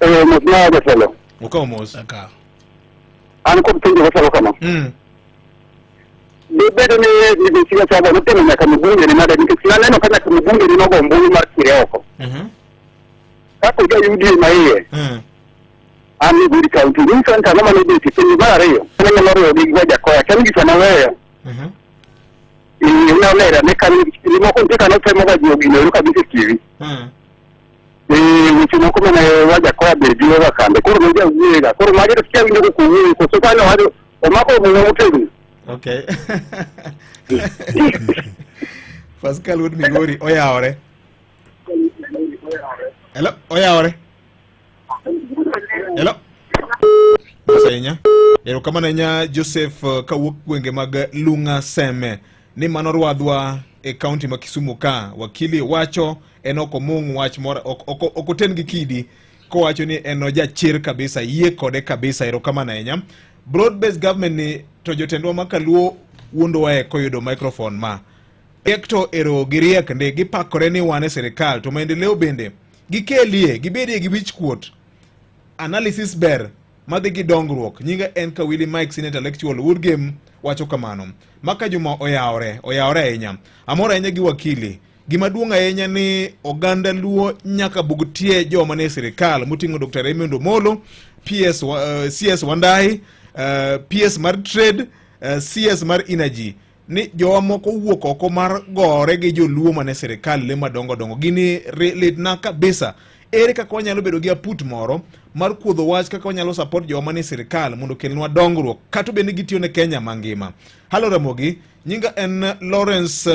Eh, mos na jatelo. Okaw mos. Akaw. An kod penjo machalo kama. Bedo ni migosi Gachagua notemo nyaka mbunge ni nade nikech naneno ka nyaka mbunge ni nogo ombulu mar kire oko. Kaka oja UDA ma iye, an Migori County, nyisa ni ang'o mane obetie penjo mar ariyo, ne nyalo riwo gi Wajakoya, kia ni gik mane oweyo. Nolero ane kanyo nikech kinde moko nitie kane otemo ga jiwo gino ero kabisa e TV. Eh, weche moko mane Wajakoya be jiwo ga kande, koro ne jawuoye ga, koro magi to kia winjo kaka owuoyo, koso kanyo owacho omako muma motegno. Okay. Pascal Wuod Migori oyawore. Hello, oyawore. Hello. Mos ahinya. Erokamano ahinya Joseph kawuok gwenge mag Lunga Seme ni mano rwadhwa e kaunti ma Kisumu ka wakili wacho en ok omung wach moro ok oten gi kidi kowacho ni en ojachir kabisa yie kode kabisa erokamano ahinya broad based government ni to jotendwa ma kaluo wuondowa e koyudo microphone ma riek to ero giriek ndi gipakore ni wan e sirikal to maendeleo bende gikelie gibedie gi wich kuot analysis ber madhi gi dongruok nyinga en Kawili Mike senior intellectual Wood Game wacho kamano maka Juma oyawore oyawore ahinya amor ahinya gi wakili gima duong' ahinya ni oganda luo nyaka bug tie joma nie sirikal moting'o Dr. Raymond Omolo PS, CS Wandayi PS mar trade CS mar energy ni jowa moko wuok oko mar gore gi joluo mane sirikal le madongo dongo gini litna kabisa ere kaka wanyalo bedo gi aput moro mar kuodho wach kaka wanyalo support jowa mane sirikal mondo okelnwa dongruok kata obed ni gitiyo ne Kenya mangima halo Ramogi nyinga en Lawrence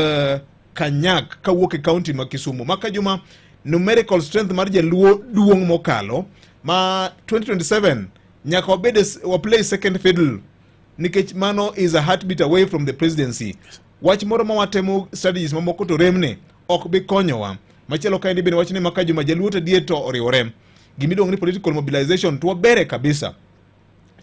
Kanyak kawuok e kaunti ma Kisumu maka juma numerical strength mar jaluo duong' mokalo ma 2027 nyaka wabed wa play second fiddle nikech mano is a heartbeat away from the presidency wach moro ma watemo strategies mamoko to remne ok bi konyowa machielo kaendi bende wach ni maka juma jaluo to adier to oriwore gimiluongo ni political mobilization to wabere kabisa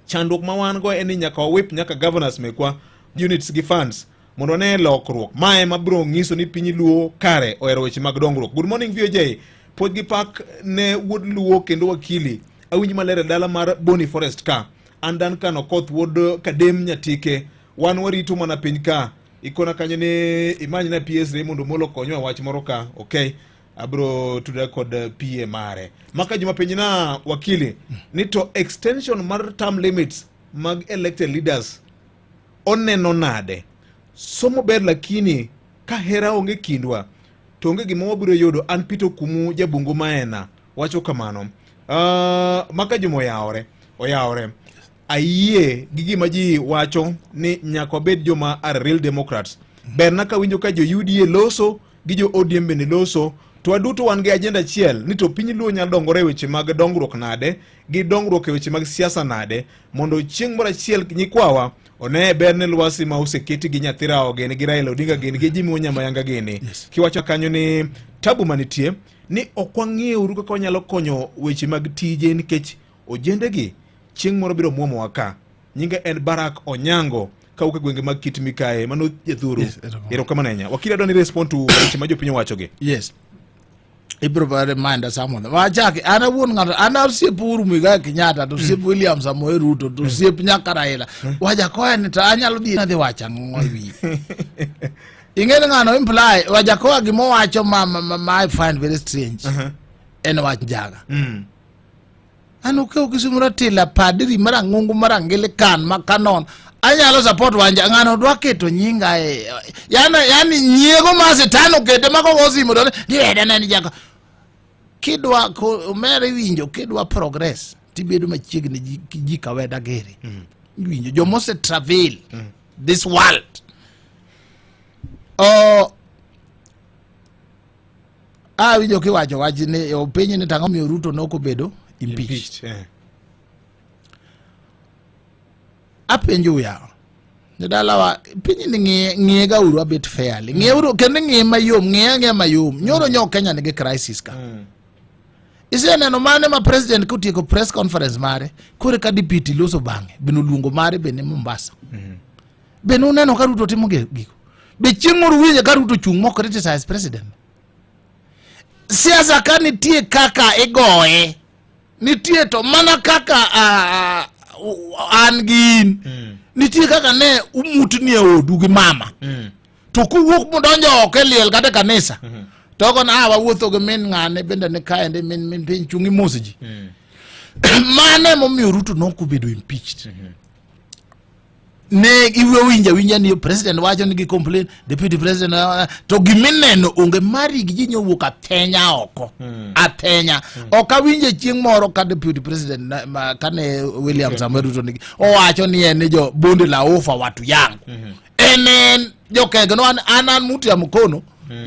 chandruok ma wan go en ni nyaka wawip nyaka governors mekwa units gi funds mondo wane lokruok mae ma biro nyiso ni piny luo kare ohero weche mag dongruok good morning VOJ puodh gi pak ne wuod luo kendo wakili awinj maler e dala mar Boni Forest ka an Duncan Okoth wuod Kadem Nyatike wan warito mana piny ka ikona kanyo ni imany na PS Raymond Omolo konywa wach moro ka okay abro tudra kod PA mare maka juma penj na wakili ni to extension mar term limits mag elected leaders oneno nade somo ber lakini ka hera onge kindwa to onge gima wabiro yudo an Peter Okumu jabungu maena wacho kamano maka juma oyawore oyawore ayie gi gima ji wacho ni nyaka wabed joma are real democrats berna kawinjo ka jo UDA loso gi jo ODM bende loso to waduto wan gi agenda achiel ni to piny luo nyalo dongore e weche mag dongruok nade gi dongruok e weche mag siasa nade mondo chieng' moro achiel nyikwawa one ber ne lwasi ma oseketi gi nyathi Rawo gini gi Raila Odinga gini gi Jimmy Wanyama Yanga gini kiwacho kanyo ni tabu manitie ni ok wang'euru kaka wanyalo konyo weche mag tije nikech ojendegi chieng' moro biro muomowa ka nyinge en Barak Onyango kawuok e gwenge mag Kitmi kae mano jathuru Yes, erokamano. erokamano ahinya wakili adwa ni respond to weche ma jopiny owachogi Yes. Ibiro ba remind some of them. Wachaki, an awuon ng'ato, an osiep Uhuru Muigai Kenyatta, to osiep William Samoei Ruto, to osiep nyaka Raila. Wajakoya ni to anyalo dhi adhi wacho ang'o e wiye. Ing'e ni ng'ano imply, Wajakoya gima owacho ma I find very strange. En wach njaga. An okew Kisumu Ratila, padri marang'ongo marangilikan ma kanon. Anyalo support wanja ng'ano dwa keto nyinga e yani yani nyiego ma satan okete ma kogo simo to ni weda ne ni jaka kidwa ko omera iwinjo kidwa progress tibedo machiegni gi ji kaweda gere iwinjo joma ose travel this world oh, awinjo kiwacho wach ni openji ni tang'o miyo Ruto ne ok obedo impeached. Impeached, eh. Apenjo yawa jodalawa piny ni ng'iye ng'iye ga uru abet fairly ng'iye uru kendo ng'iye mayom ng'iye ang'iya mayom nyoro nyo Kenya nigi crisis ka iseneno mane ma president kotieko press conference mare kore ka deputy loso bang'e bende oluongo mare bende Mombasa be nuneno ka Ruto timo gigo be chieng' moro winje ka Ruto chung' mok criticize president siasa ka nitie kaka igoye Nitie to mana kaka an gi in. Nitie kaka ne umutni e odu gi mama. To kuwuok mudonjo oko e liel kata e kanisa. To ogo na wawuotho gi min ng'ane bende ni kaendi min min piny chung' imos ji. Mano emomiyo Ruto nok obedo impeached. Ne iwe winjo awinja ni president wacho ni gi complain, deputy president to gimineno onge mari gi ji nyowuok athenya oko. Athenya. Ok awinje chieng' moro ka deputy president kane William Samoei Ruto nigi owacho ni en ni jo bonde la ufa watu yangu. En en jokege no an an an muti ya mkono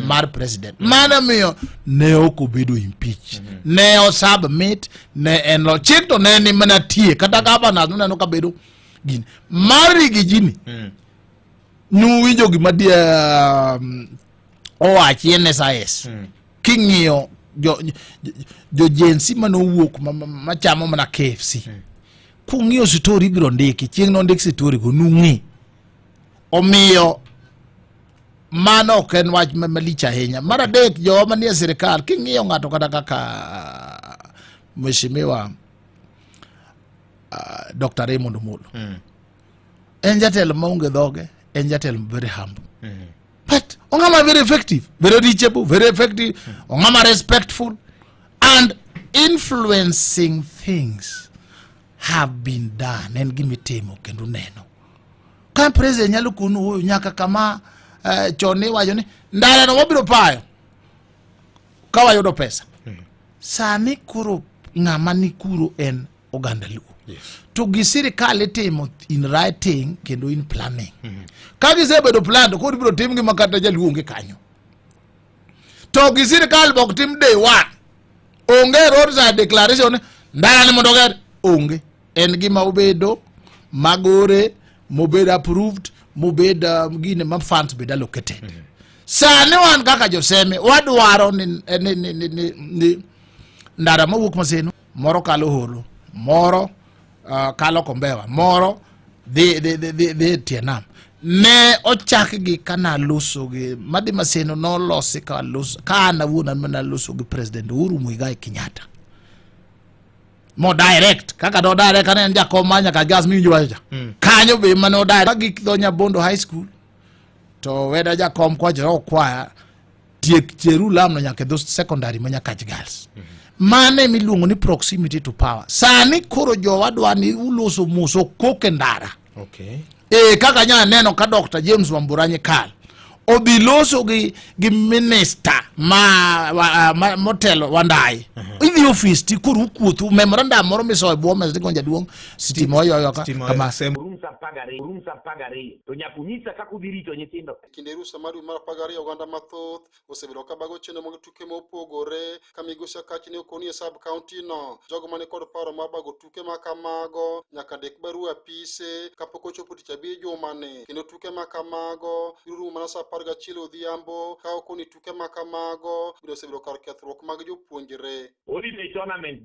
mar president. Mano miyo ne ok obedo impeach. Ne osubmit ne en lo chik to ne ni mana tie kata governors nuneno ka bedo gini. Mar Rigijini nuwinjo gima owachi NSIS. King'iyo jo Gen Z manowuok machamo mana KFC. Kung'iyo story ibiro ndiki, chieng' nondik story go nung'i. Omiyo mano ok en wach malich ahinya. Mar adek, jowa manie sirikal, king'iyo ng'ato kata kaka Mheshimiwa Dr. Raymond Omolo. En jatelo maonge dhoge, en jatelo very humble. But ong'ama very effective, very reachable, very effective, ong'ama respectful, and influencing things have been done. En gimitimo kendo neno. Ka president nyalo kono wuoyo nyaka kama chon iwacho ni ndara no wabiro payo ka wayudo pesa. Sani koro ng'ama ni kuro en oganda Luo. To gi sirikal itimo in writing kendo in planning. Ka gisebedo plan to koro ibiro timgi ma kata jaluo onge kanyo. To gi sirikal bok tim day one. Onge roadside declaration ndara ni mondo oger onge. En gima obedo magore mobed approved mobed gine ma funds bed allocated. Sani wan kaka joseme wadwaro ni ndara mawuok Maseno moro kalo Holo, moro kalo Kombewa, moro dhi tie nam. Ne ochakgi ka naloso gi madhi Maseno nolosi ka loso ka an awuon an mana loso gi President Uhuru Muigai Kenyatta. Mo direct kaka do direct kane en jakom mar nyaka gas miwinjo wacho cha. Kanyo be mane o direct gik dho Nyabondo High School to weda jakom kwacho okwaya tiek cheru lamno nyaka e dho secondary ma Nyakach Girls. Mano ema iluongo ni proximity to power. Sani koro jowa dwa ni uloso mos ok kok e ndara. Kaka nya neno ka Dr. James Wamburanye kal odhi loso gi minister ma motelo Wandayi. Idhi ofis ti koro ukuotho memorandum moro misoyo e bwo mesa tigo jaduong' sitima oyoyo ka Sitima kama. Rusa 12, rusa 12. To nyaka unyisa kaka udhi rito nyithindo. Kinde rusa mar dwe mar 12 oganda mathoth osebedo ka bago chenro mag tuke mopogore ka migosi Akach ne okoni e sub county no. Jogo mane kod paro mar bago tuke ma kamago nyaka ndik barua apise kapok ochopo tich abiriyo jumani, kendo tuke ma kamago biro rumo mana saa 11 odhiambo ka okoni tuke ma kamago biro osebedo kar kethruok mag jopuonjre. Holiday tournament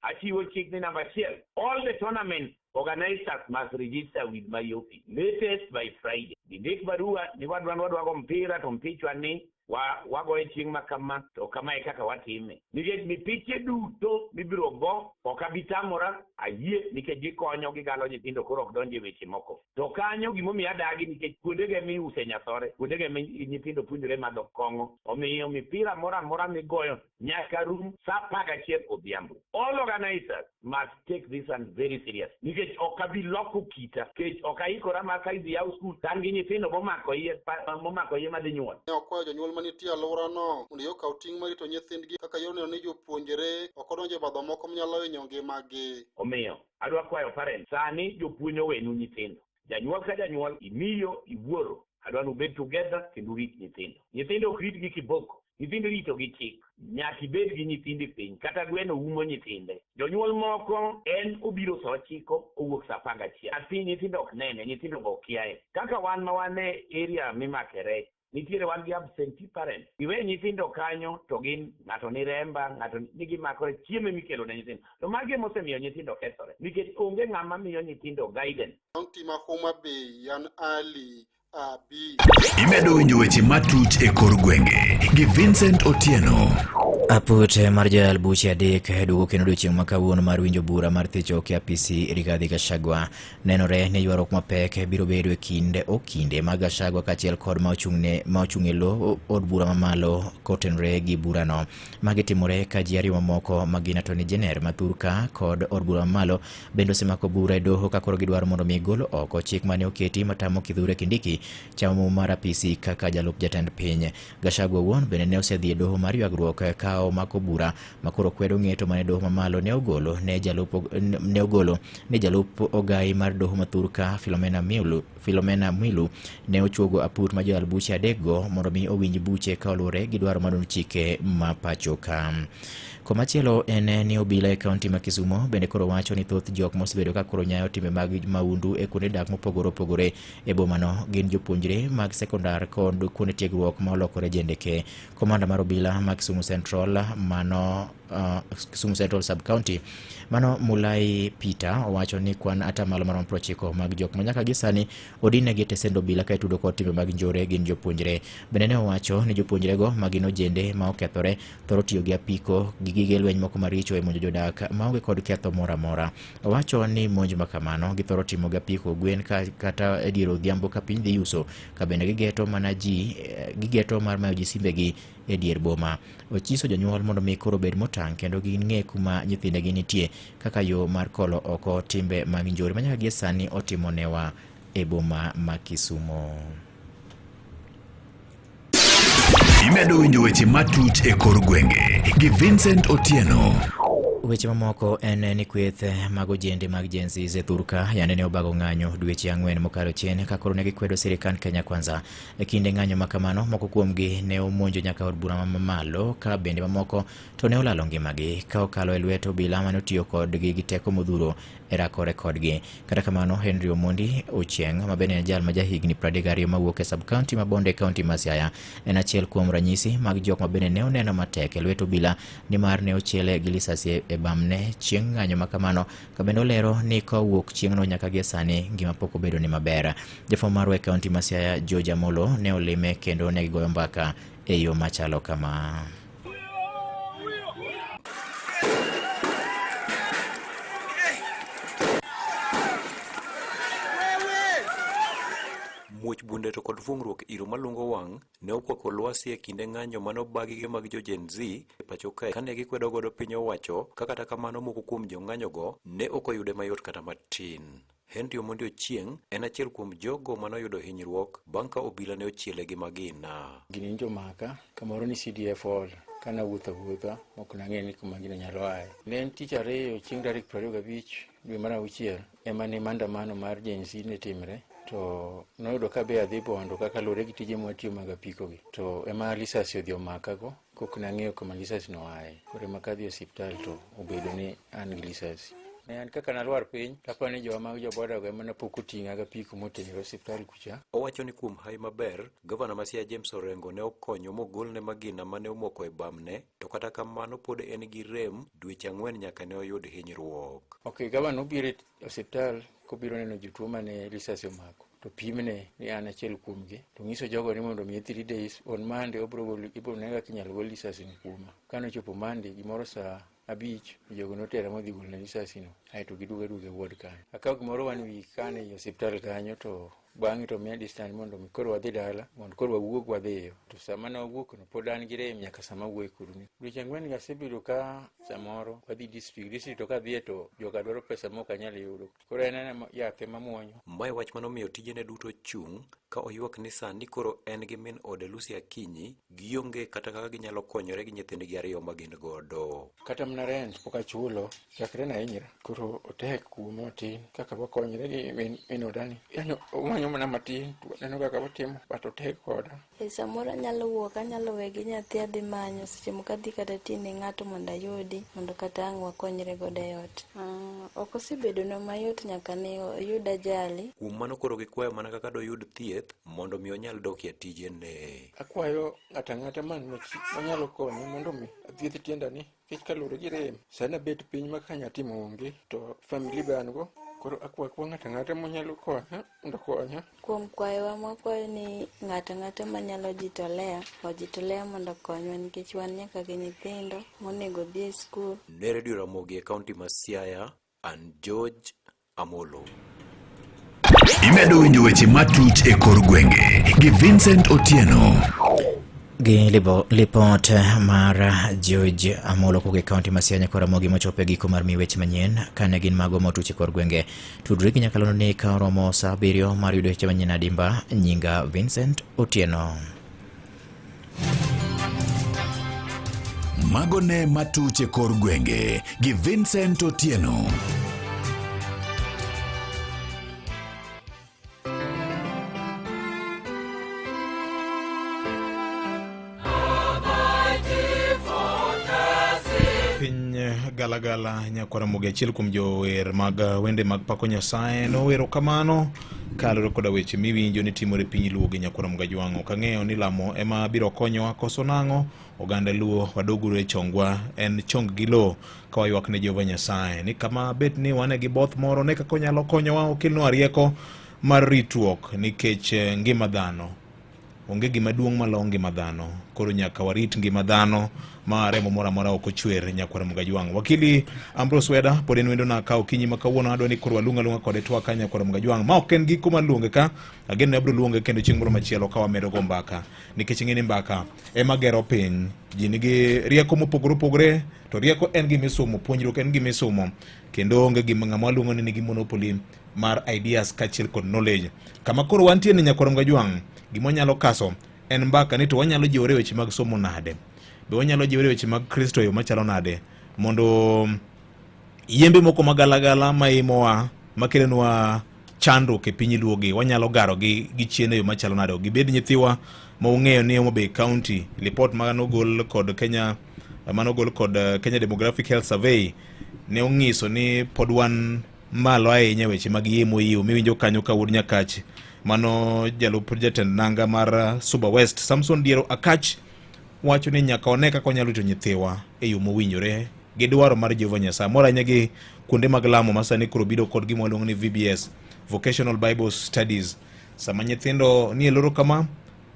achiwo chik ni namba 1, all the tournaments organizers must register with my office latest by Friday. Gindik barua ni wadwa wadwago mpira to mpichwa ni wagoye chieng' ma kama to kama e kaka watime. Nikech mipiche duto mibiro go ok abi tamora, ayie nikech gikonyo gigalo nyithindo koro ok donj e weche moko. To kanyo gimomiyo adagi nikech kuondege miuse nyasore, kuondege mi nyithindo puonjore madho kong'o. Omiyo mipira moro amora migoyo nyaka rum saa 11 odhiambo. All organizers must take this one very serious. Nikech ok abi loko kita, nikech ok aikora mar ka idhi yaw skul to an gi nyithindo momako iye madhi nyuol. Ne okwayo jonyuol manitie e alworano mondo okaw ting' mar rito nyithindgi kaka yor neno ni jopuonjre ok odonjo e obadho moko manyalo hinyo ngimagi. Omiyo, adwa kwayo parents, sani jopuonj owenu nyithindo. Janyuol ka janyuol, imiyo, iwuoro. Adwa ni ubed together kendo urit nyithindo. Nyithindo ok rit gi kiboko, nyithindo irito gi chik. Nyaka ibed gi nyithindi piny, kata gweno umo nyithinde. Jonyuol moko en obiro saa 9, owuok saa 11. Nyathi nyithindo ok nene, nyithindo go okiaye. Kaka wan ma wan e area mimake rech, nitiere wan gi absentee parents. Iwe nyithindo kanyo to gin ng'ato ni remba, ng'ato ni gimakore chiemo mikelo ne nyithindo. To magi ema osemiyo nyithindo kethore, nikech onge ng'ama miyo nyithindo guidance. County ma Homa Bay, Yan Ali, 5. Imedo winjo weche matuch e kor gwenge gi Vincent Otieno. Aput mar joyal buche 3 duogo kendo odiochieng' ma kawuono mar winjo bura mar thicho e apisi Rigathi Gachagua. Nenore ni ywaruok mapek biro bedo e kind okinde mag Gachagua kaachiel kod ma ochung' e lo od bura mamalo kotenore gi burano. Magi timore ka ji 2 mamoko ma gin Attorney General ma thurka kod od bura mamalo bende osemako bura e doho ka koro gidwaro mondo mi gol oko chik mane oketi matamo Kithure Kindiki chamo muma mar apisi kaka jalup jatend piny. Gachagua owuon bende ne osedhi e doho mar ywagruok ka omako bura ma koro kwedo ng'eto mane doho mamalo ne ogolo ne jalup ogai mar doho ma thurka Philomena Mwilu ne ochuogo aput ma joyal buche 3 go mondo mi owinj buche ka oluwore gi dwaro mar chike ma pacho ka. Komachielo en ni obila e kaunti ma Kisumo bende koro wacho ni thoth jok mosebedo ka koro nyayo timbe mag mahundu e kuonde dak mopogore opogore e bomano gin jopuonjre mag sekondar kod kuonde tiegruok ma olokore jendeke. Komanda mar obila ma Kisumu Central mano Kisumu Central Sub-County mano Mulai Peter owacho ni kwan atamalo maromo 90 mag jok ma nyaka gi sani odinegi e tesend obila ka itudo kod timbe mag njore gin jopuonjre. Bende ne owacho ni jopuonjrego ma gin ojende ma okethore thoro tiyo gi apiko gi gige lweny moko maricho e monjo jodak maonge kod ketho moro amora. Owacho ni monj ma kamano githoro timo gi apiko gwen kata e dier odhiambo ka piny dhi yuso, ka bende gigeto mana ji, gigeto mar mayo ji simbegi e dier boma. Ochiso jonyuol mondo mi koro bed motang' kendo ging'e kuma nyithindegi nitie kaka yo mar kolo oko timbe mag njore ma nyaka gie sani otimo newa e boma ma Kisumo. Imedo winjo weche matuch e kor gwenge gi Vincent Otieno. Weche mamoko en ni kweth mag ojende mag Gen Z e thurka yande ne obago ng'anyo dweche 4 mokalo chien ka koro ne gikwedo sirikand Kenya Kwanza. E kinde ng'anyo ma kamano, moko kuomgi ne omonjo nyaka od bura mamalo ka bende mamoko to ne olalo ngimagi ka okalo e lwet obila mane otiyo kodgi gi teko modhuro e rakore kodgi. Kata kamano, Henry Omondi Ochieng' ma bende en jal ma jahigni 32 mawuok e sub-county ma Bondo e kaunti ma Siaya en achiel kuom ranyisi mag jok ma bende ne oneno matek e lwet obila nimar ne ochiele gi lisasi e bamne chieng' ng'anyo ma kamano, ka bende olero ni kowuok chieng'no nyaka gie sani ngima pok obedo ni maber. Jafwambo marwa e kaunti ma Siaya George Amolo ne olime kendo ne gigoyo mbaka e yo machalo kama. Muoch bunde to kod fuong'ruok iro malungo wang' ne okwako lwasi e kinde ng'anyo mane obagi mag jo Gen Z e pacho kae kane gikwedo godo piny owacho ka kata kamano moko kuom jong'anyogo ne ok oyude mayot kata matin. Henry Omondi Ochieng' en achiel kuom jogo mane oyudo hinyruok bang' ka obila ne ochiele gi magina. Gini njo maka kamoro ni CDF hall kana wuotho awuotha ok nang'eyo ni kuma gino nyalo aye. Ne en tich ariyo chieng' tarik 25 dwe mar 6 ema ne maandamano mar Gen Z ne timre, to noyudo ka be adhi Bondo kaka luwore gi tije mwatiyo mag apiko gi, to ema lisasi odhi omakago kok nang'eyo kuma lisasi no aye. Koro ema kadhi e osiptal to obedo ni an gi lisasi. Ne an kaka nalwar piny, taparo ni jowa mag joboda go ema napok oting'a gi apiko motera e osiptal kucha. Owacho ni kuom hawi maber, gavana ma Siaya James Orengo ne okonyo mogolne magina mane omoko e bamne, to kata kamano pod en gi rem dweche 4 nyaka ne oyud hinyruok. Ok, gavana nobiro e osiptal kobiro neno jotuo mane lisasi omako, to pimne ni an achiel kuomgi, to ng'iso jogo ni mondo omiye 3 days, on Monday obiro golo, ibiro ne kaka inyalo gol lisasi no kuoma. Kane ochopo Monday gimoro saa 5, jogo notera modhi golona lisasi no, aeto giduoga duoga e ward kanyo. Akawo gimoro 1 week kane ei osiptal kanyo, to bang'e to miya distance mondo mi koro wadhi dala, mondo koro wawuog wadhiyo. To sama ne wawuok no pod an gi rem nyaka sama awuoyo kodu ni. Dweche 4 ga asebedo ka samoro wadhi district to kadhiye to joka dwaro pesa ma ok anyal yudo. Koro en ena yath ema muonyo. Mae wach manomiyo tijene duto chung' ka oywak ni sani koro en gi min ode Lucy Akinyi gionge kata kaka ginyalo konyore gi nyithindgi 2 ma gin godo. Kata mana rent pok achulo chakre nahinyra, koro otek kuoma matin kaka wakonyre gi min odani. Yaani omanyo mana matin to waneno kaka watimo, but otek koda. E samoro anyalo wuok, anyalo we gi nyathi adhi manyo, seche moko adhi kata tiyo ne ng'ato mondo ayudi, mondo kata ang' wakonyre godo e ot. Ok osebedonwa mayot nyaka ne oyud ajali. Kuom mano koro gikwayo mana kaka doyud thieth mondo mi onyal dok e tijene. Akwayo ng'ato ang'ata man manyalo konye mondo mi athiedh tienda ni, nikech kaluwore gi rem, sani abet piny ma kaka anyalo timo onge, to family be an go. Koro akwa akwa ng'ato ang'ata monyalo konya mondo okonya. Kuom kwayowa mwakwayo ni ng'ato ang'ata manyalo jitolea ojitolea mondo okonywa nikech wan nyaka gi nyithindo monego odhi e skul. Ne Redio Ramogi e kaunti ma Siaya, an George Amolo. Imedo winjo weche matuch e kor gwenge gi Vincent Otieno. Gi lipot mar George Amolo kowuok e kaunti ma Siaya nyaka Ramogi mochopo e giko mar miyi weche manyien kane gin mago motuch e kor gwenge. Tudri gi nyakalondo ni ka oromo saa abiriyo mar yudo weche manyien adimba. Nyinga Vincent Otieno. Mago ne matuch e kor gwenge gi Vincent Otieno. Piny galagala nyakwara Ramogi achiel kuom jower mag wende mag pako Nyasaye nowero kamano kaluwore koda weche miwinjo ni timore piny Luo gi nyakwara Ramogi Ajwang'. Ok ang'eyo ni lamo ema biro konyowa koso nang'o. Oganda Luo wadoguru e chongwa, en chong gi lowo ka waywak ne Jehova Nyasaye ni kama bet ni wan e gi both moro ne kaka onyalo konyowa okelnwa rieko mar ritruok nikech eh, ngima dhano onge gima duong' malo ngima dhano koro nyaka warit ngima dhano ma remo moro amora ok ochwer nyakwar Mgajwang'. Wakili Ambrose Weda pod en wendona ka okinyi ma kawuono adwa ni koro walung' alung'a kode twak ka nyakwar Mgajwang' ma ok en giko mar luonge ka ageno ni abiro luonge kendo chieng' moro machielo ka wamedo go mbaka nikech ing'e ni mbaka ema gero piny ji nigi rieko mopogore opogore to rieko en gima isomo puonjruok en gima isomo kendo onge gima ng'ama waluongo ni nigi monopoly mar ideas kaachiel kod knowledge kama koro wantie ni nyakwar Mgajwang' gima wanyalo kaso en mbaka ni to wanyalo jiwore weche mag somo nade be wanyalo jiwore weche mag Kristo e yo machalo nade mondo yembe moko magalagala maimowa makelonwa chandruok e piny luogi wanyalo garogi gi chien e yo machalo nade gibed nyithiwa ma ung'eyo ni Homa Bay County lipot manogol kod Kenya manogol kod eh, Kenya Demographic Health Survey ne ong'iso ni pod wan malo ahinya weche mag yemo iyo miwinjo kanyo ka wuod Nyakach mano jalup jatend nanga mar eh, Suba West Samson Diero Akach wacho ni nyaka one kaka wanyalo rito nyithiwa e yo mowinjore gi dwaro mar Jehova Nyasaye. Mor ahinya gi kuonde mag lamo ma sani koro biro kod gima waluongo ni VBS, Vocational Bible Studies. Sama nyithindo nie loro kama,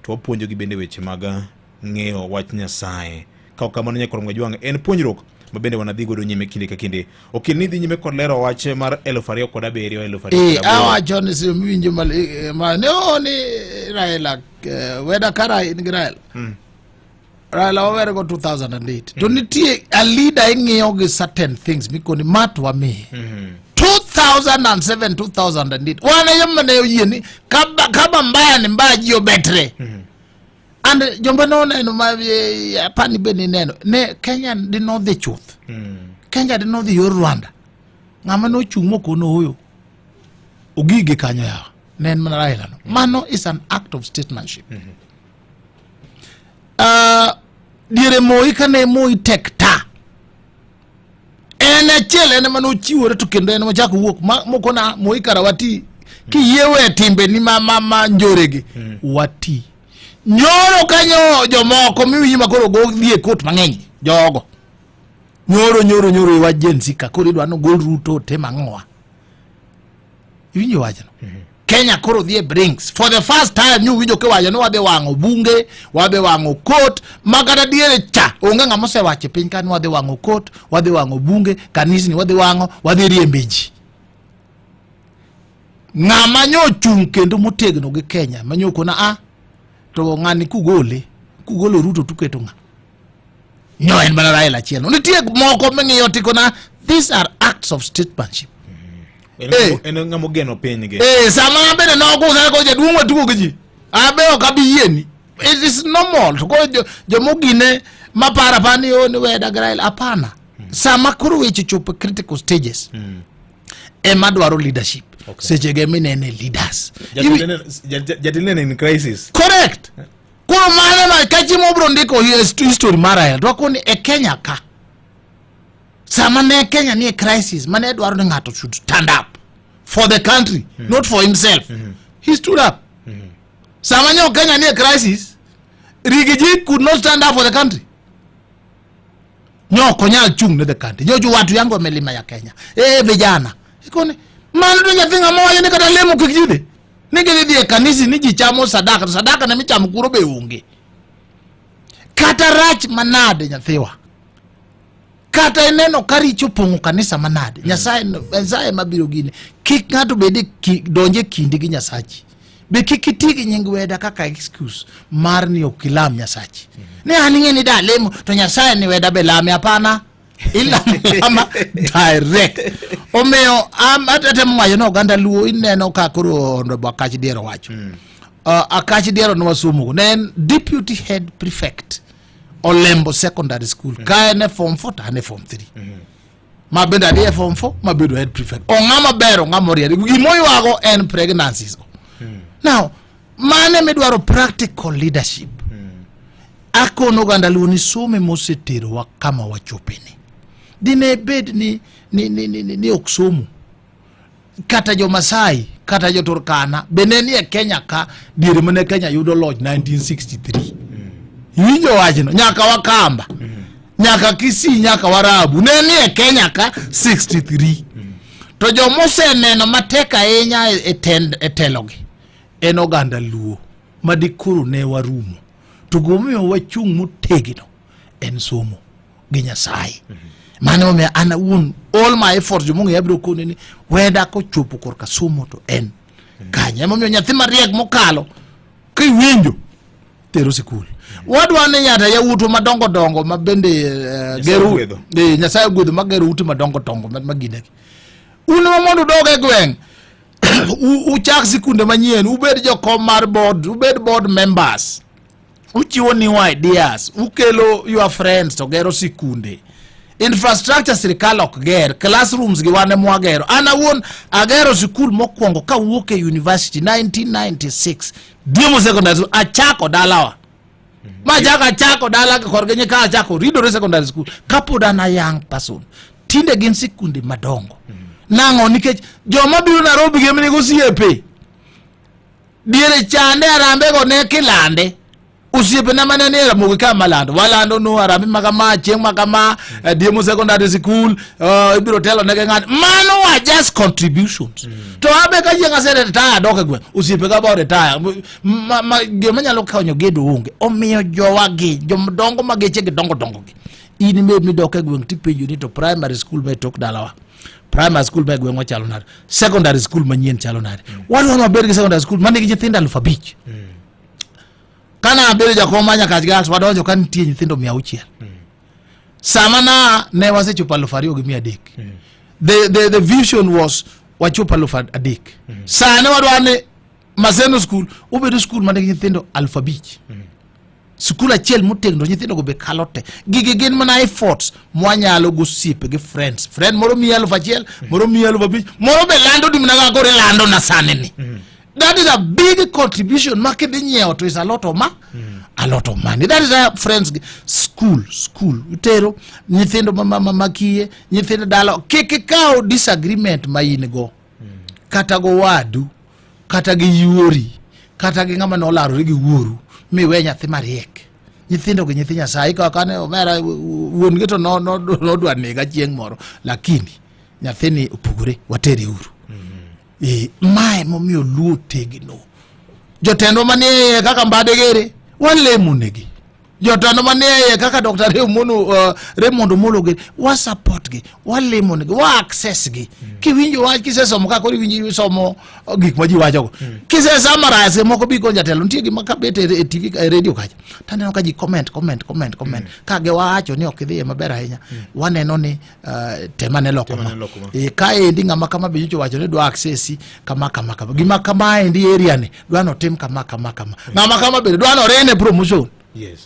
to wapuonjogi bende weche mag ng'eyo wach Nyasaye. Ka ok kamano nyakwar Mwajwang' en puonjruok ma bende wanadhi godo nyime kinde ka kinde. Okil ni dhi nyime kod lero wach mar 2007 2008. Awacho ni sio miwinjo ma ne ni Raila weda kara in gi Raila. Raila wawere go 2008. To nitie a leader ing'iyo gi certain things mikoni ma to wamiye. 2007 2008 wan e joma ne oyie ni kaba, kaba mbaya ni mbaya ji obetre. And joma noneno ma eh, apani be nineno ne Kenya dinodhi chuth. Kenya dinodhi yor Rwanda. Ng'ama nochung' mokono oyo ogige kanyo yawa ne en mana Raila no. Mano is an act of statesmanship. Diere Moi kane Moi tek ta en achiel en ema nochiwore to kendo en mochako wuok mokona Moi kara wati kiyie we timbeni ma, ma, ma njoregi wati nyoro kanyo jomoko miwinjo ma koro go dhi e kot mang'eny jogo nyoro nyoro nyoro e wach Gen Z ka koro idwa nogol Ruto tim ang'owa iwinjo wachno Kenya koro dhi e brinks for the first time nyuwinjo kiwacho ni wadhi wang'o bunge wadhi wang'o kot ma kata diere cha onge ng'ama osewacho e piny ka ni wadhi wang'o kot wadhi wang'o bunge kanisni wadhi wang'o wadhi riembe ji ng'ama nyo ochung' kendo motegno gi Kenya ma nyo kona a to ng'ani kugole kugolo Ruto tuketo ng'a nyo en mana Raila achiel no nitie moko ming'iyo tikona these are acts of statesmanship En en ng'ama ogeno pinygi. Eh, sama bende nogusa ko jaduong' watugo gi ji. Abe ok abi yieni. It is normal. To koro jomogine maparo apara ni oh, ni weda gi Raila. Hapana. Sama koro weche chopo e critical stages ema dwaro leadership. Seche ge minene leaders. Jatend ne in crisis. Correct. Koro mano ma ka chiemo obro ndiko history mar Raila. To wakoni e Kenya ka. Sama ne Kenya nie crisis, mane dwaro ni ng'ato should stand up for the country, not for himself. He stood up. Sama nyo Kenya nie crisis, Rigiji could not stand up for the country. Nyo ok onyal chung' ne the country. Nyo watu yangu wamelima ya Kenya. Eh, vijana. Ikoni Mano to nyathi ng'ama wacho ni kata lemo kik ji dhi. Ni gidhi dhi e kanisi ni ji chamo sadaka to sadaka ne michamo kuro be onge. Kata rach manade nyathiwa. Kata ineno ka richo opong'o kanisa manade. Nyasaye Nyasaye mabiro gine. Kik ng'ato bed e donje kindi gi Nyasachi. Be kik iti gi nying weda kaka excuse mar ni ok ilam Nyasachi. Ni an ing'e ni da lemo to Nyasaye ni weda be lame hapana. Ilamo direct. Omiyo am atemo wacho ni oganda Luo ineno ka koro Honorable Akach Diero wacho. Akach Diero ne wasomo ne en deputy head prefect Olembo Secondary School. Ka en e form 4 to an e form 3. Ma bende adhi e form 4 mabedo head prefect. Ong'ama ber ong'ama oriere. Gimoywago en pregnancies go. Now, mane midwaro practical leadership. Akono oganda Luo ni somo moseterowa kama wachopeni. Dine bed ni ok somo. Kata jo Masai, kata jo Turkana, bende ni e Kenya ka diere mane Kenya yudo loch 1963. Iwinjo wachno, nyaka Wakamba, nyaka Kisii, nyaka Warabu, ne ni e Kenya ka 63. To jomoseneno matek ahinya e telogi en oganda Luo ma dikoro ne warumo. To gimomiyo wachung' motegno en somo gi Nyasaye. Mano emomiyo an awuon all my efforts jomong'eyo abiro kone ni weda kochopo korka somo to en kanye. Emomiyo nyathi mariek mokalo kiwinjo tero sikul. Wadwa ni nyaka yawuotwa madongo dongo ma bende gero ogwedho. Nyasaye ogwedho ma gero ute madongo dongo ma ginegi. Un ma mondo udog e gweng' uchak sikunde manyien, ubed jokom mar board, ubed board members. Uchiwo new ideas, ukelo your friends to gero sikunde. Infrastructure sirikal ok ger, classrooms gi wan ema wagero. An awuon agero sikul mokwongo kawuok e university 1996, Diemo Secondary School, achako dalawa. Ma achako achako dala korgi nyika achako Ridore Secondary School kapod an a young person. Tinde gin sikunde madongo. Nang'o? Nikech joma biro Nairobi gi nigi osiepe. Diere chande arambe go ne kilande. Osiepena mane nie Ramogi ka malando. Walando no arambe ma kama, chieng' ma kama, Diemo Secondary School, ibiro telo negi ng'ato. Mano were just contributions. To abe ka chieng' ase retire adok e gweng', osiepega ba retire. Gima nyalo konyo gedo onge. Omiyo jowagi, jodongo ma geche gi dongo dongo gi. In imed midok e gweng' tipenjo ni to primary school ma e tok dalawa. Primary school ma e gweng'wa chalo nade? Secondary school manyien chalo nade? Wadwaro wabed gi secondary school manigi nyithindo 5,000. Kana abedo jakom mar Nyakach Girls, wadonjo ka nitie nyithindo 600. Sama na ne wasechopo 2,300. The vision was wachopo 3,000. Sani wadwaro ni Maseno School obedo school manigi nyithindo 5,000. Skul achiel motegno nyithindo go be kalo te. Gigi gin mana efforts mwanyalo go osiepe gi friends. Friend moro miyi 1,000, moro miyi 5,000, moro be lando di mana kaka koro ilando na sani ni. That is a big contribution ma kidhi nyiewo to is a lot of a lot of money. That is a friends school, school. Utero nyithindo ma kiye, nyithindo dala. Kik ikaw disagreement ma in go. Kata go wadu, kata gi yuori, kata gi ng'ama nolarore gi wuoru, miwe nyathi mariek. Nyithindo gi nyithi Nyasaye, kaka ne omera wuon gi to nodwa nega chieng' moro, lakini nyathini opogore, watere uru. Mae momiyo Luo tegno. Jotendwa manie iye kaka Mbade Gere, walemo negi. Jotendwa manie iye kaka Dr. Raymond Omolo Gere, wa support gi, walemo negi, wa access gi. Kiwinjo wach kisesomo ka koro iwinjo isomo gik ma ji wachogo. Kise summarize moko bi kon jatelo, nitie gima kabet e TV, e radio kacha. Taneno ka ji comment, comment, comment, comment. Ka giwacho ni ok idhiye maber ahinya. Waneno ni temane loko ma. Ka endi ng'ama kama be nyocha owacho ni dwa access kama kama kama. Gima kama endi area ni dwa notim kama kama kama. Ng'ama kama bende dwa norene promotion.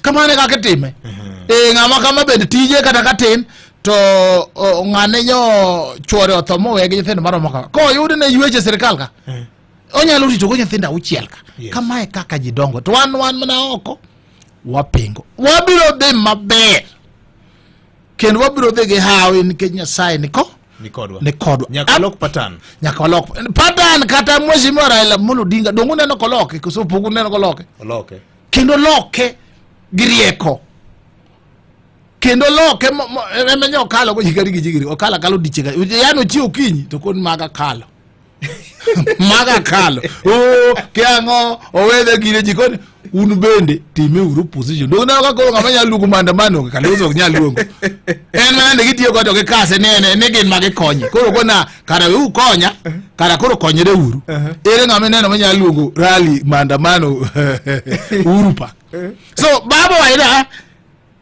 Kamano e kaka itime. Ng'ama kama bende tije kata ka tin to ng'ane nyo chuore otho mowe gi nyithindo maromo kama. Koyud ne yweche sirikal ka. Onyalo rito go nyithindo 6 ka. Kamae kaka ji dongo. To wan mana oko wapingo. Wabiro dhi maber. Kendo wabiro dhi gi hawi nikech Nyasaye ni ko Ni kodwa. Ni kodwa. Nyaka walok pattern. Nyaka walok pattern. Kata Mheshimiwa Raila Amolo Odinga donge uneno koloke koso pok uneno koloke? Oloke. Kendo loke gi rieko. Kendo loke ema nyo okalo go jigari gi jigiri. Okalo akalo diche ka. Yani ochiew okinyi to kon maga kalo. Maga kalo. Oh, kiang'o owedhe gine jikoni un bende time uru opposition. Dong na ka koro ng'ama nyalo luongo maandamano onge, Kalonzo ok nyal luongo. En mana ne gitiyo godo to gikase ni en ni gin ma gikonye. Koro kona kara we ukonya, kara koro konyre uru. Ere ng'ama ineno manyalo luongo rally maandamano Uhuru Park. So baba waida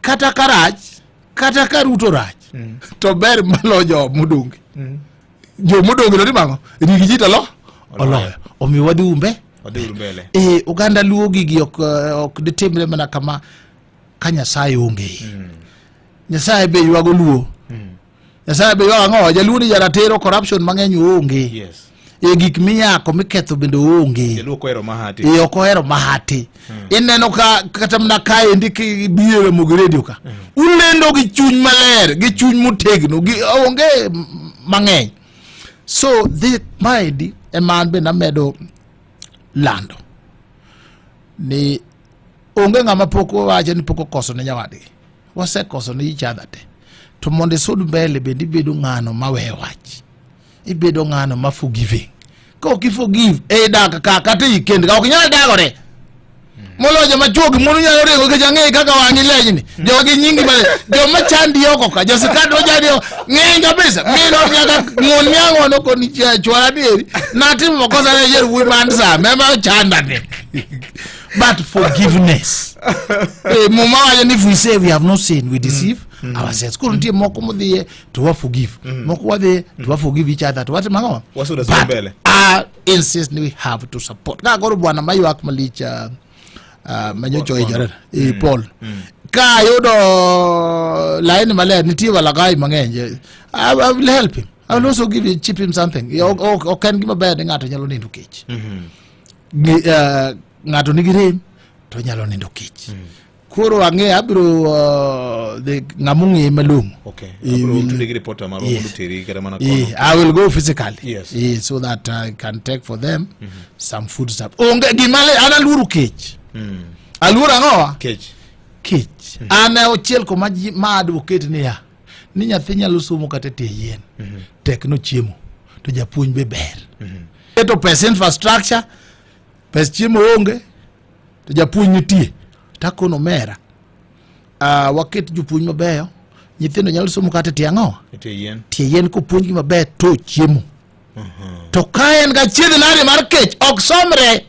kata karach kata ka Ruto rach to ber maloyo jo modonge. Jo modonge to timo ang'o? Rigi ji to lo oloyo. Omiyo wadhi umbe Wadhi uru mbele. e oganda luo gigi ok ok ditimre mana kama ka Nyasaye onge. Nyasaye be ywago luo. Nyasaye be ywago ang'o? Jaluo ni jaratiro corruption mang'eny onge. Yes. E gik miyako miketho bende onge. Jaluo ok ohero mahati. E ok ohero mahati. Ineno ka kata mana kaendi kibiro e Ramogi Radio ka. Ulendo gi chuny maler, gi chuny motegno, gi onge mang'eny. So the maendi ema an bende amedo lando ni onge ng'ama pok owacho ni pok okoso ne nyawadgi. Wasekoso ne each other te. To mondo isud mbele bende ibedo ng'ano maweyo wach. Ibedo ng'ano ma forgiving. Ka ok i forgive e dak ka kata ei kend ka ok inyal dagore. Moloyo joma chuo gi mon nyalo ringo nikech ang'eyo kaka wang'i lenyni. Jogi nyingi male joma chandi oko ka josikad ochandi oko ng'eny kabisa. Min ot nyaka ng'uon miang'o no koni chwara dieri. Natimo makosa ne yier wuoyi man sa mema ochanda ni. But forgiveness. Eh, Muma wacho ni if we say we have not sinned, we deceive ourselves. Koro nitie moko modhiye to wa forgive. Moko wadhiye to wa forgive each other. To watimo ang'o? Wasudo asuda But mbele. I insist we have to support. Ka koro bwana maywak malich manyocha ohinyore e Paul. Ka ayudo laini maler nitie walaghai mang'eny. I will help him. I will also give him, chip him something. Ok en gima ber ni ng'ato nyalo nindo kech. Ng'ato nigi rem to nyalo nindo kech. Koro ang'e abiro ng'ama ong'eye malong'o. Okay. Eh, Abiro tude gi reporter marwa mondo teri kata mana kono. I will go physically. Yes. So that I can take for them some food stuff. Onge gima le an aluoro kech. Aluoro ang'owa? Kech. Kech. An e ochiel koma ji ma advocate niya ni nyathi nyalo somo kata e tie yien. Tek no chiemo to japuonj be ber. Keto pes infrastructure, pes chiemo onge to japuonj nitie. Takono omera. Waket jopuonj mabeyo, nyithindo nyalo somo kata e tie ang'owa? E tie yien. Tie yien kopuonjgi maber to chiemo. To ka en gachiedh nade mar kech ok somre.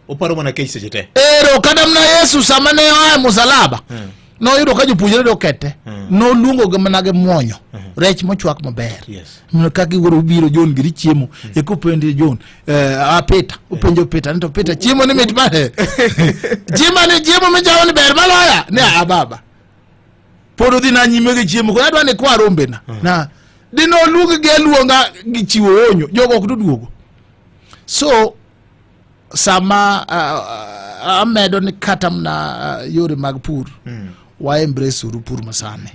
Oparo mana kech seche te. Ero kata mana Yesu sama ne oa e musalaba noyudo ka jopuonjre dokete noluongo gi mana gi muonyo rech mochwak maber. Yes. Ka giwuoro ubiro John giri chiemo eko penjo John a Peter openjo Peter ni to Peter chiemo ni mit mane chiemo ni chiemo michamo ni ber maloya ne a baba pod odhi na nyime gi chiemo koro adwa ni kwa rombena na dine oluong gi aluonga gi chiwo onyo jogo ok doduogo. So sama amedo ni kata mana yore mag pur wa embrace uru pur masani.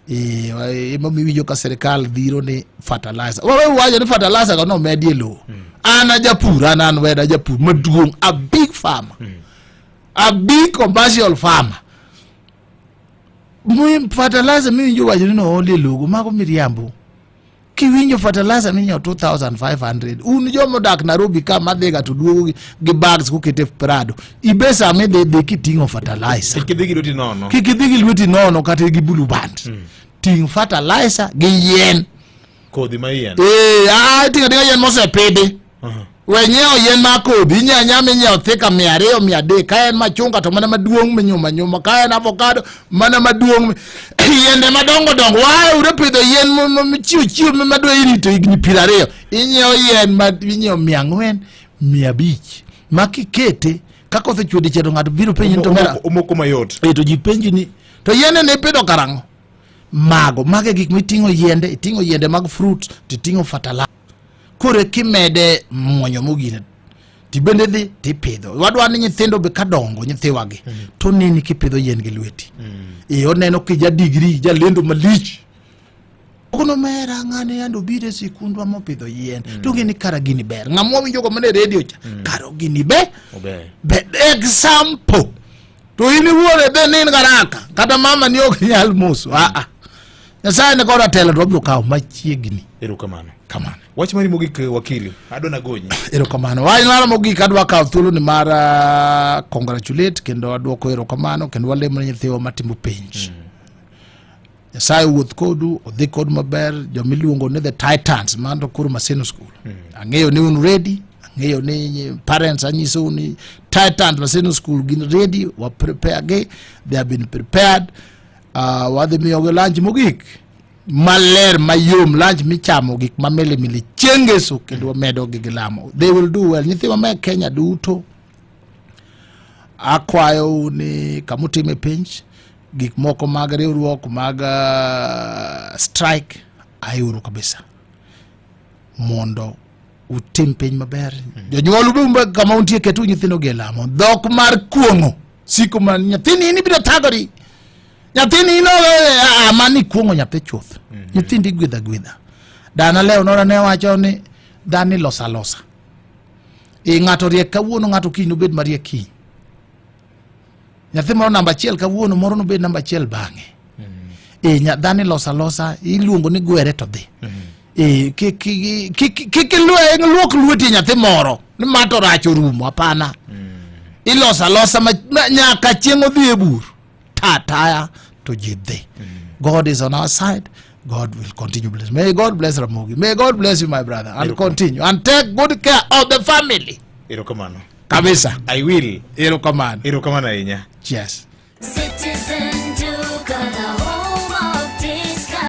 Ema iwinjo ka sirikal dhiro ni fertilizer. Wawe wacho ni fertilizer go nomedi e lowo. An a japur, an weda japur maduong', a big farmer. A big commercial farmer. Fertilizer miwinjo wacho ni nool e lowo, mago miriambo. Kiwinjo fertilizer minyiewo 2500 un joma odak Nairobi ka madhiga to duogo gi bags kokete Prado ibe sama idhi dhi kiting'o fertilizer Kik idhi gi lweti nono. Kik idhi gi lweti nono kata gi blue band. Ting' fertilizer gi yien. Kodhi ma yien. Iting'o ating'a yien mosepidhi. We nyiewo yien mar kodhi, inyiewo anyiewa minyiewo thika 200, 300, ka en machunga to mana maduong' minyumo anyuma, ka en avocado mana maduong' yiende madongo dongo. Waure pidho yien michiwo chiwo madwa irito higni 20. Inyiewo yien ma inyiewo 400, 500, ma kikete ka koth ochwe dichiel to ng'ato biro penji ni to mera Omoko mayot. To ji penji ni to yiende ne ipidho karang'o? Mago, mago e gik miting'o yiende, iting'o yiende mag fruit, titing'o fertilizer. Koro kimede muonyo mogine tibende dhi tipidho. Wadwa ni nyithindo be kadongo nyithiwagi to neni kipidho yien gi lweti. Oneno ki ja degree jalendo malich. Kono mera ng'ane yande obiro e sikundwa mopidho yien. To ng'e ni kara gini ber. Ng'ama wawinjo go mana e radio cha. Kara gini be. Ober. Be example. To in iwuon e be ni in garaka. Kata mama ni ok nyal moso. Nyasaye ni koda telo to wabiro kawo machiegni. Erokamano. Kamano. Wach mari mogik eh, wakili, adwa nagonyi. Erokamano. Wach mara mogik adwa kawo thuolo ni mar uh, congratulate kendo adwoko erokamano kendo walemo ne nyithiwa matimo penj. Nyasaye owuoth kodu, odhi kodu maber, joma iluongo ni the Titans, mano to koro Maseno School. Ang'eyo ni un ready, ang'eyo ni parents anyisou ni Titans Maseno School gin ready, wa prepare gi, they have been prepared. Wadhi miyogi lunch mogik maler mayom, lunch michamo gik mamilimili chieng' ngeso kendo wamedo gi gilamo. They will do well. Nyithiwa ma Kenya duto akwayou ni kamutime penj gik moko mag riwruok mag strike aiuru kabisa mondo utim piny maber. Jonyuol ube kama untie ketu nyithindo gi e lamo. Dhok mar kuong'o siko ma nyathini in ibiro thagori nyathini in ah, mani kuong'o nyathi chuth. Nyithindi gwedha gwedha. Dana leo nora ne wacho ni dhani losa losa. E ng'ato riek kawuono ng'ato kiny nobed mariek kiny. Nyathi moro namba achiel kawuono moro nobed namba achiel bang'e. E dhani losa losa iluongo ni gwere to dhi. E kik kik kik luok lweti nyathi moro ni ma to rach orumo hapana. Iloso alosa ma nyaka chieng' odhi e bur ta taya to ji dhi. God is on our side. God will continue bless. May God bless Ramogi. May God bless you my brother and continue and take good care of the family. Erokamano. Kabisa. I will. Erokamano. Erokamano ahinya. Cheers. Citizen.